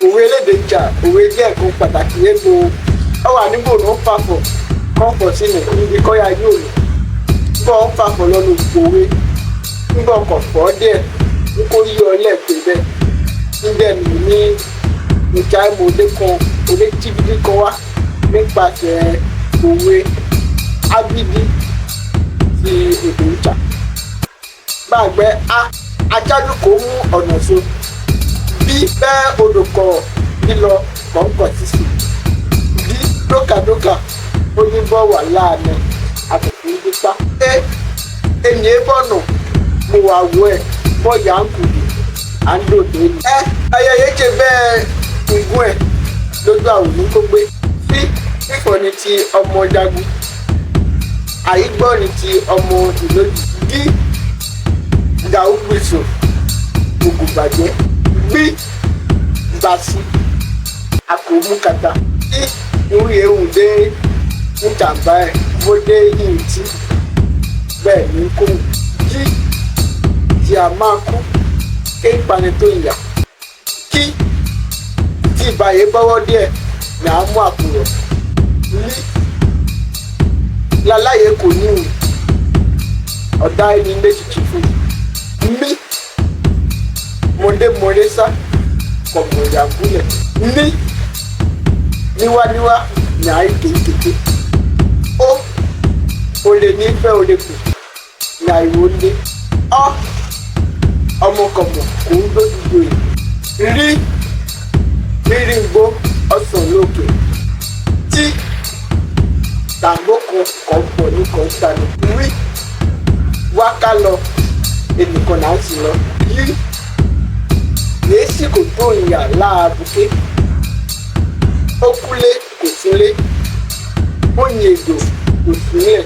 Òwe elédè Ìtsà, òwe jẹ́ ẹ̀kan pàtàkì nínú ọ wà níbo ló ń fàfọ̀ kọ́ńfọ̀ sílẹ̀ níbi kọ́ya yóò lò bọ́ ń fàfọ̀ lọ́nu òwe nígbà ọkọ̀ fọ́ díẹ̀ ní kó yí ọ lẹ́ẹ̀pẹ́ bẹ́ẹ̀ níbẹ̀ ní ní ìjà ìmọ̀lé kan òwe tíbidí kan wá nípasẹ̀ òwe ábídí ti èdè Ìtsà. Gbàgbẹ́ a ajájú kò mú ọ̀nà so bí bẹ́ẹ̀ odò kọ̀ lílọ kọ̀ọ̀kọ̀ sísì bí dókàdókà ó ní bọ́ wà láàánú àtẹ̀kù dípá. E ènìyàn bọ̀nà mo wà wọ ẹ̀ bọ́ yà ń kùdì à ń dòdò ni. Ẹ ayẹyẹ ṣe bẹ́ẹ̀ ngún ẹ̀ lójú àwòrán kó gbé. Sí fífọ̀ ni ti ọmọ jagun, àyígbọ́ ni ti ọmọ ìlójì. Gí gàúgbìsò ògùnbàjẹ́ gbí gbàsí àkómúkàtà tí ìwé ehùn dé níjàmbá ẹ̀ bó dé yìí tí bẹ́ẹ̀ ní kóhùn. Jí tí a máa kú ké pani tó ìyà kí tí ìbáyé bọ́wọ́ díẹ̀ ní à ń mú àkùrọ̀. Lí láláyé kò níhùn ọ̀dá ẹni méjìjì fún mí mọ̀dé mọ̀dé sá kọ̀mọ̀ ìyàgúnlẹ̀ ní níwáníwá ní àárí kékeré ó olè ní fẹ́ olè kù ní àìwò lé ọ ọmọkọ̀mọ̀ kò ń dójúgbò yìí rí rírí gbó ọsàn lókè tí tàǹgbó kan kọ̀ pọ̀ ní kọ̀ǹtà ní wí wáká lọ ẹnìkan náà sì lọ yí yéésì kò tó ìyà láàbùké ó kúlé kò sílé ó yin èdò kò sílẹ̀.